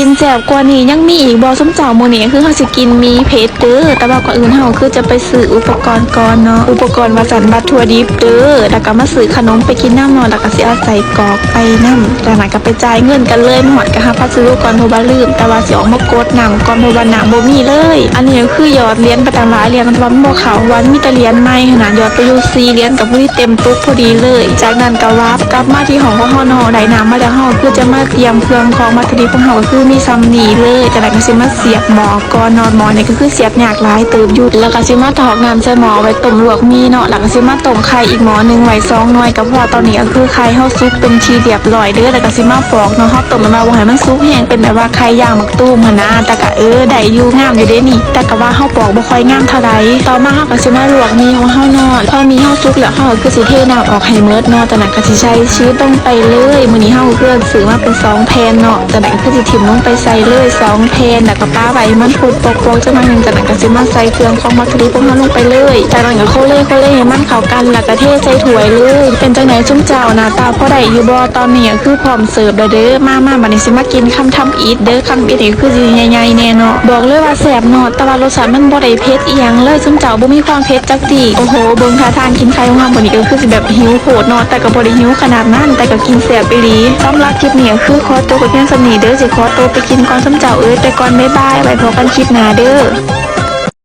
ກິນແຊບກວ່ານີ້ຍັງມີອີກບໍ່ຊຸມເຈົ້າ? ມື້ນີ້ຄືເຮົາຊິກິນໝີ່ເຜັດເດີ ແຕ່ວ່າກ່ອນອື່ນເຮົາຄືຈະໄປຊື້ອຸປະກອນກ່ອນເນາະ ອຸປະກອນວ່າຊັ້ນ ວັດຖຸດິບເດີ ແລ້ວກໍມາຊື້ຂະໜົມໄປກິນນຳເນາະ ແລ້ວກໍຊິເອົາໄສ້ກອກໄປນຳ. ຈາກນັ້ນກໍໄປຈ່າຍເງິນກັນເລີຍ ມາຮອດກໍຮັບພັດສະດຸກ່ອນ ເພາະວ່າລືມ ແຕ່ວ່າຊິອອກມາກົດນ້ຳກ່ອນ ເພາະວ່ານ້ຳບໍ່ມີເລີຍ. ອັນນີ້ກໍຄືຢອດຫຼຽນໄປຕາມຫຼາຍຫຼຽນ ແຕ່ວ່າມັນບໍ່ເຂົ້າ ເພາະວ່າມັນມີແຕ່ຫຼຽນໃໝ່ຫັ້ນນະ ຢອດໄປຢູ່ສີ່ຫຼຽນ ກໍພໍດີເຕັມຕຸກພໍດີເລີຍ. ຈາກນັ້ນກໍວາບກັບມາທີ່ຫ້ອງຂອງເຮົາເນາະ ໄດ້ນ້ຳມາແລ້ວ ເຮົາຄືຈະມາຕຽມເຄື່ອງຂອງວັດຖຸດິບຂອງເຮົາ ກໍຄືມີສ່ຳນີ້ເລີຍ. ຈາກນັ້ນກໍຊິມາສຽບໝໍ້ກ່ອນເນາະ ໝໍ້ນີ້ກໍຄືສຽບຍາກຫຼາຍເຕີບຢູ່ ແລ້ວກໍຊິມາຖອກນ້ຳໃສ່ໝໍ້ໄວ້ຕົ້ມລວກໝີ່ເນາະ ແລ້ວກໍຊິມາຕົ້ມໄຂ່ອີກໝໍ້ໜຶ່ງໄວ້ສອງໜ່ວຍ ກໍເພາະວ່າຕອນນີ້ກໍຄືໄຂ່ເຮົາສຸກເປັນທີ່ຮຽບຮ້ອຍເດີ ແລ້ວກໍຊິມາປອກເນາະ ເຮົາຕົ້ມແບບວ່າບໍ່ໃຫ້ມັນສຸກແຮງ ເປັນແບບວ່າໄຂ່ຢ່າງໝາກຕູມຫັ້ນນະ ແຕ່ກໍ ເອີ ໄດ້ຢູ່ ງາມຢູ່ເດນີ້ ແຕ່ກໍວ່າເຮົາປອກບໍ່ຄ່ອຍງາມເທົ່າໃດ. ຕໍ່ມາເຮົາກໍຊິມາລວກໝີ່ຂອງເຮົາເນາະ ພໍໝີ່ເຮົາສຸກແລ້ວ ເຮົາກໍຄືຊິເທນ້ຳອອກໃຫ້ໝົດເນາະ ຈາກນັ້ນກໍຊິໃສ່ຊີສລົງໄປເລີຍ. ມື້ນີ້ເຮົາກໍຄືຊື້ມາເປັນສອງແຜ່ນເນາະ ຈາກນັ້ນກໍຄືຊິຖິ້ມລົງໄປໃສ່ເລີຍສອງແຜ່ນ ແລ້ວກໍປະໄວ້ໃຫ້ມັນຟົດປອກໆຈັກໜ້ອຍໜຶ່ງ ຈາກນັ້ນກໍຊິມາໃສ່ເຄື່ອງຂອງວັດຖຸດິບຂອງເຮົາລົງໄປເລີຍ. ຈາກນັ້ນກໍໂຄເລໂຄເລໃຫ້ມັນເຂົ້າກັນ ແລ້ວກໍເທໃສ່ຖ້ວຍເລີຍ. ເປັນຈັ່ງໃດຊຸມເຈົ້າ ໜ້າຕາພໍໄດ້ຢູ່ບໍ່? ຕອນນີ້ກໍຄືພ້ອມ ເສີບແລ້ວເດີ ມາໆ ບັດນີ້ຊິມາກິນຄຳທຳອິດເດີ ຄຳອິດນີ້ຄືຊິໃຫຍ່ໆແນ່ເນາະ ບອກເລີຍວ່າແຊບເນາະ ແຕ່ວ່າລົດຊາດມັນບໍ່ໄດ້ເຜັດອີ່ຫຍັງເລີຍ ຊຸມເຈົ້າບໍ່ມີຄວາມເຜັດຈັກຕິ. ໂອ້ໂຫ ເບິ່ງທ່າທາງກິນໄຂ່ຂອງເຮົາມື້ນີ້ກໍຄືຊິແບບຫິວໂພດເນາະ ແຕ່ກໍບໍ່ໄດ້ຫິວຂະໜາດນັ້ນ ແຕ່ກໍກິນແຊບອີ່ຫຼີ. ສຳລັບຄລິບນີ້ກໍຄືຂໍຈົບໄປພຽງສ່ຳນີ້ເດີ ຊິຂໍໂຕໄປກິນກ່ອນ ຊຸມເຈົ້າເອີຍ ໄປກ່ອນ ບາຍບາຍ ໄວ້ພໍ້ກັນຄລິບໜ້າເດີ.